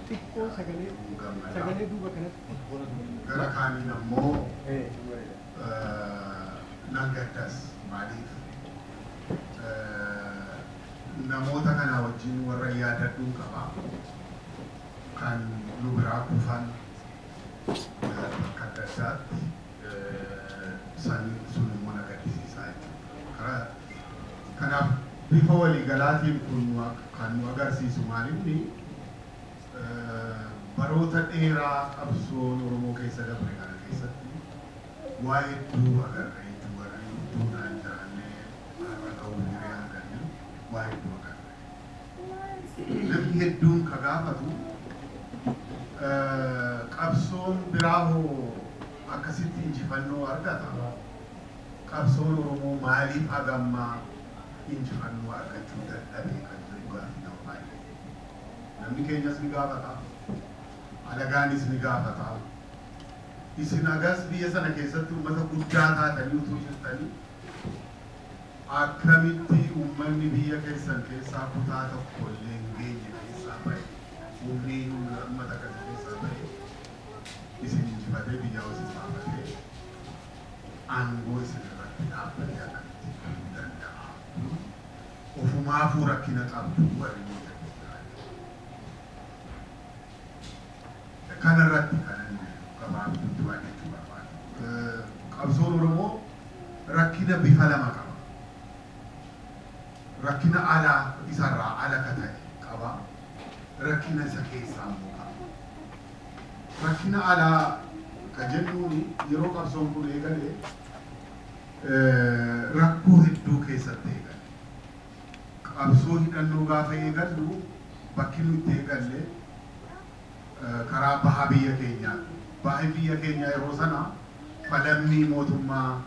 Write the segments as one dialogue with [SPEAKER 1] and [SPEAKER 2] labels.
[SPEAKER 1] Xiqqoo sagalee sagalee duuba kanatti.
[SPEAKER 2] Gara kaaniin ammoo nan gaddas maaliif namoota kana wajjin warra yaadadhuun qaba kan nu biraa kufan bakka adda addaatti san sun immoo na gaddisiisaa jechuudha. Kanaaf bifa waliigalaatiin kun kan nu agarsiisu maalinni baroota dheeraa qabsoon Oromoo keessa dabre kana keessatti waa hedduu agarre jechuudha. Warri duudhaan jiraannee har'a ga'uu hiree arganne waa hedduu agarre. Namni hedduun ka gaafatu qabsoon biraa hoo akkasitti injifannoo argata? Qabsoon Oromoo maaliif hagammaa injifannoo argachuu dadhabe kan jedhu gaaffii nama baay'ee. Namni keenyas ni gaafata, alagaanis ni gaafata. Isin agas biyya sana keessatti uummata guddaa taatanii utuu jirtanii akkamitti uummanni biyya keessan keessaa kutaa tokko illee hin geenye keessaa bahe, humni uummata kana keessaa bahe isin injifatee biyya isin baafatee aangoo isin irratti dhaabbatee akkamitti galuu danda'a? Ofumaafuu rakkina qabdu warri nuti jira. Kanarratti kanan gabaabdutti waan jechuu barbaadu. Qabsoon Oromoo rakkina bifa lama qaba. Rakkina alaa isarraa ala ka ta'e qaba. Rakkina isa keessaa immoo qaba. Rakkina alaa ka jennuun yeroo qabsoon kun eegale rakkoo hedduu keessatti eegale. Qabsoo hidhannoo gaafa eegallu bakki nuti itti eegalle karaa baha biyya keenyaa. Baha biyya keenyaa yeroo sana falammii mootummaa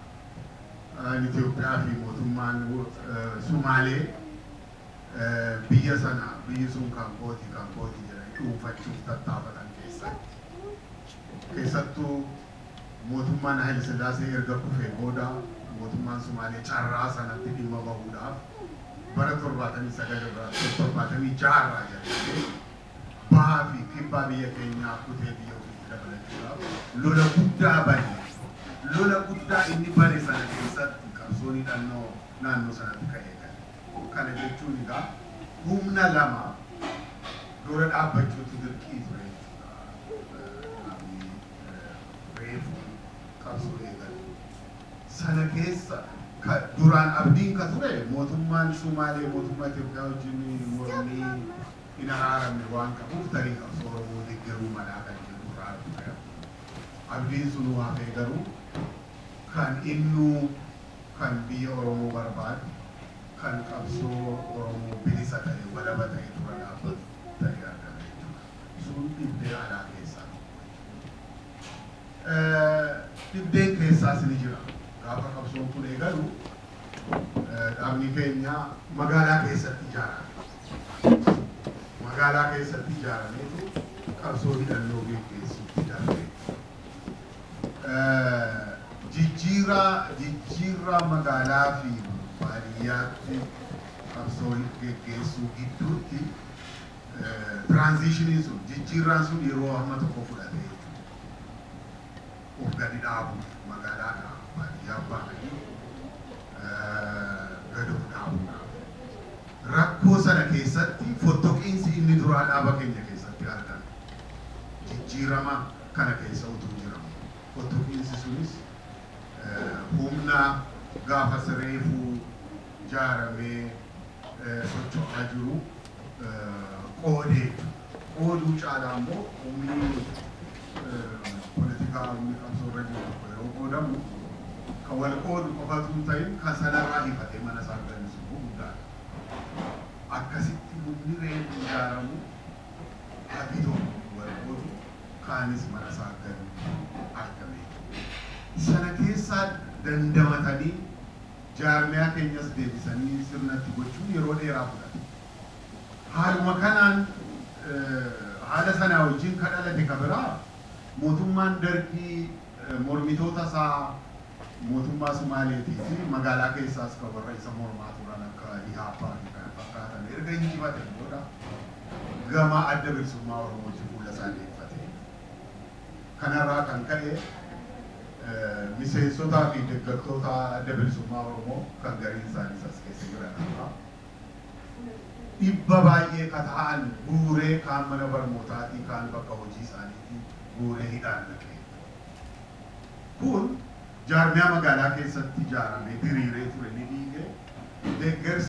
[SPEAKER 2] Itoophiyaa fi mootummaan Sumaalee biyya sana biyyi sun kan kooti jedhanii dhuunfachuuf tattaafatan keessatti. Keessattuu mootummaan Haile Sillaasee erga kufee booda mootummaan Sumaalee carraa sanatti dhimma bahuudhaaf bara 79 irraa 76 irraa jalqabee bahaa fi kibbaa biyya keenyaa kutee biyya ofiitti dabalachuudhaaf lola guddaa bane. Lola guddaa inni bane sana keessatti qabsoon hidhannoo naannoo sanatti ka'ee gale. Kana jechuun egaa humna lama dura dhaabbachuutu dirqii ture jechuudha. Namni reefu qabsoo eegalu. Sana keessa duraan abdiin ka ture mootummaan Sumaalee mootummaa Itoophiyaa wajjin mormii hin araaramne waan qabuuf tarii qabsoo Oromoo deeggaruu malaa kan jedhu irraa ture. Abdiin sun hafee garuu kan innuu kan biyya Oromoo barbaadu kan qabsoo Oromoo bilisa ta'e walaba ta'e dura dhaabbatu ta'e argame jechuudha. Sun dhibdee alaa keessaa tokko jechuudha. Dhibdeen keessaas ni jira. Gaafa qabsoon kun eegalu dhaabni keenya magaalaa keessatti ijaarame. Magaalaa keessatti ijaarameetu qabsoo hidhannoo geggeessuutti darbe. Jijjiirraa magaalaa fi baadiyyaatti qabsoo geggeessuu gidduutti tiraanzishiniin sun jijjiirraan sun yeroo hamma tokko fudhate jechuudha. Of gadi dhaabu magaalaadhaa baadiyyaa baananii gadi of dhaabuudhaaf. Rakkoo sana keessatti fottoqiinsi inni duraa dhaaba keenya keessatti argame. Jijjiirama kana keessa utuu jiramu. Fottoqiinsi sunis humna gaafa reefuu ijaaramee socho'aa jiru qoodee qooduu caalaa immoo humni poolitikaa humni qabsoo irra jiru tokko yeroo qoodamu kan wal qoodu qofatu hin ta'in kan sanarraa hifatee mana isaa galchu immoo guddaadha. Akkasitti humni reefuu ijaaramu hagi tokko wal qoodu kaanis mana isaa galu argame. Sana keessaa dandamatanii jaarmiyaa keenyas deebisanii sirnatti gochuun yeroo dheeraa fudhate. Haaluma kanaan haala sanaa wajjin kan dhalate ka biraa mootummaan dargii mormitoota isaa mootummaa Sumaaleetii fi magaalaa keessaas kan warra isa mormaa turan akka Ihaappaa fi kana fakkaatan erga injifate booda gama adda bilisummaa Oromootti isaa deeffate. Kanarraa kan ka'e miseensotaa fi deeggartoota Adda Bilisummaa Oromoo kan gariin isaaniis as keessa jiran irraa dhibba baay'ee ka ta'an guuree kaan mana barnootaatii kaan bakka hojii isaaniitii guuree hidhaan naqee. Kun jaarmiyaa magaalaa keessatti ijaaramee diriiree ture ni diige. Deeggarsa